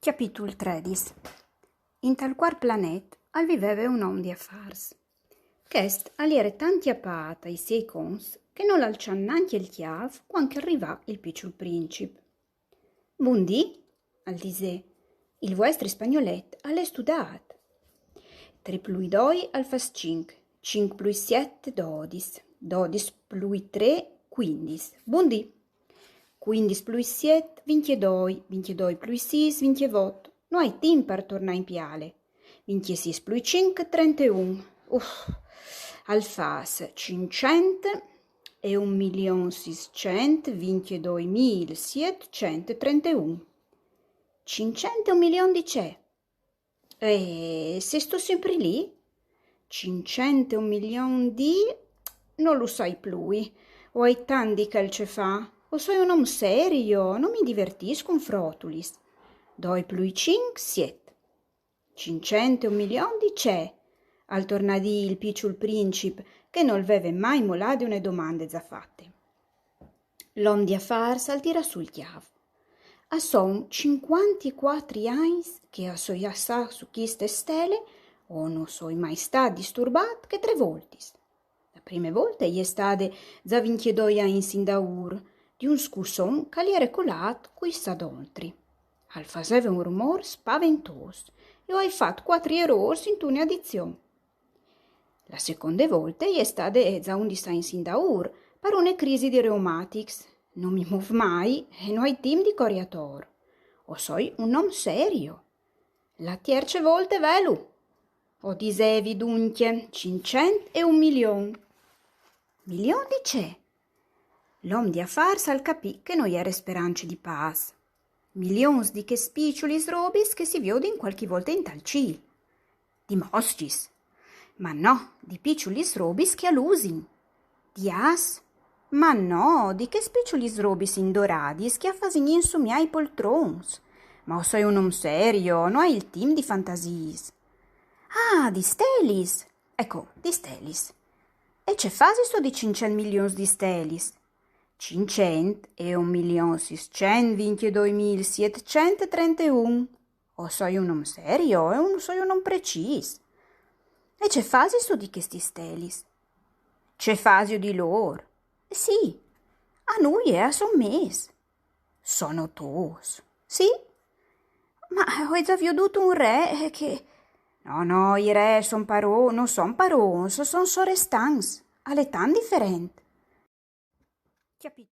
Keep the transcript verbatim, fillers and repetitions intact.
Cjapitul tredis. Intal cuart planet al viveve un om di afârs. Chest al jere tant cjapât ai siei conts che nol alçà nancje il cjâf cuant che al rivà il piçul princip. «Bundì», al disè, «il vuestri spagnolet al è studât. Trê plui doi al fâs cinc, cinc plui siet dodis, dodis plui trê cuindis. Bundì. Cuindis plui siet, vincjedoi, vincjedoi plui sîs, vincjevot. No ai timp par tornâ in piale. Vincjesîs plui cinc, trenteun. Uf, al fâs cinccent e un milion sîscent vincjedoi mil sietcent trenteun.» «Cinccent e un milion di ce?» «Eh, sêstu simpri li?» «Cinccent e un milion di... no lu sai plui. O ai tant di chel ce fâ. O soi un om serio, no mi divertìs cun frotulis. Doi plui cinc, siet.» «Cinccent e un milion di ce?» al tornà a dî il piçul princip, che nol veve mai molade une domande za fate. L'om di afârs al tirà sù il cjâf. «A son cincuanticuatri agns che o soi assà su cheste stele, o no soi mai stât disturbât che trê voltis. La prime volte e je stade za vincjedoi agns indaûr, di un scusson che al jere colât cuissà doltri. Al faseve un rumôr spaventôs e o ai fat cuatri erôrs intune adizion. La seconde volte e je stade za undis agns indaûr, par une crisi di reumatics. No mi môf mai e no ai timp di cori ator. O soi un om serio. La tierce volte, velu?» «O disevi duncje, cinccent e un milion.» «Milion di ce?» L'om di afârs al capì che no jere sperance di pâs. «Milions di chês piçulis robis che si viodin cualchi volte intal cîl.» «Di moscjis?» «Ma no, di piçulis robis che a lusin.» «Di âfs?» «Ma no, di chês piçulis robis indoradis che a fasin insumiâ i poltrons. Ma o soi un om serio, no ai il timp di fantasiis.» «Ah, di stelis!» «Eco, di stelis. E ce fasistu di cinccent milions di stelis?» «Cinccent e un milion sîscent vincjedoi mil sietcent trenteun.» «O soi un om serio e o soi un om precîs.» «E ce fasistu di chestis stelis?» «Ce fasio di lôr?» «Sì, a nuie, a son mês.» «Sono tôs?» «Sì.» «Ma o ai za viodût un re, eh, che...» «No, no, i re son paro-, no son parons, son sorestants. Al è tant diferent.» Cjapit-